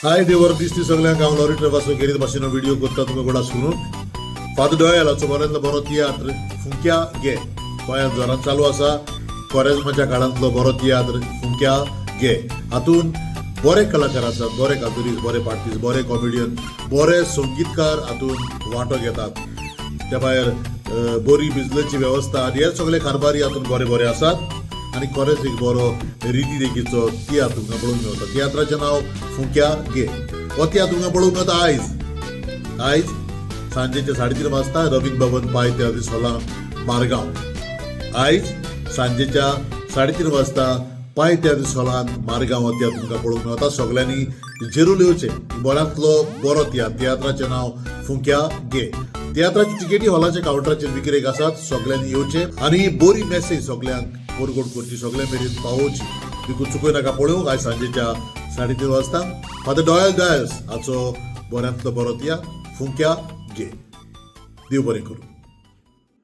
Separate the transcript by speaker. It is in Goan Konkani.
Speaker 1: हाय देवर दिसती सगळ्यांक. हांव लॉरी ट्रेवासो खेरीत भाशेन व्हिडिओ करता तुमकां गोडास करून. फादर डॉयलाचो बऱ्यांतलो बरो तियात्र फुंक्या गे गोंयांत जोरान चालू आसा. कोरेजमाच्या काळांतलो बरो तियात्र फुंक्या गे. हातून बरे कलाकार आसात, बरे कातुरीस, बरे पार्टीस, बरे कॉमेडियन, बरे संगीतकार हातून वांटो घेतात. त्या भायर बरी बिजनेसची वेवस्था आनी हे सगळे कारभारी हातून बरे बरे आसात आनी खरेंच एक बरो रिती देखीचो तियात्र तुमकां पळोवंक मेळटा. तियात्राचें नांव फुंक्या गे. हो तियात्र तुमकां पळोवंक मेळटा आयज आयज सांजेच्या 3:30 वाजता रवींद्र भवन, पाय तियात्र हॉलान, मारगांव. आयज सांजेच्या 3:30 वाजता पाय तियात्र हॉलान, मारगांव हो तियात्र तुमकां पळोवंक मेळटा. सगळ्यांनी जरूर येवचें. बऱ्यांतलो बरो तियात्र. तियात्राचें नांव फुंक्या गे. तियात्राची तिकेटी हॉलाच्या कावंटराचेर विक्रेक आसात. सगळ्यांनी येवचें आनी बरी मेसेज सगळ्यांक फॉरवर्ड करची, सगळ्यां मेरेन पावोवची. देखून चुकय नाका पळोवंक आयज सांजेच्या 3:30 वाजता फादर डॉयल डायस हाचो बऱ्यांतलो बरो तियात्र फुंक्या गे. देव बरें करूं.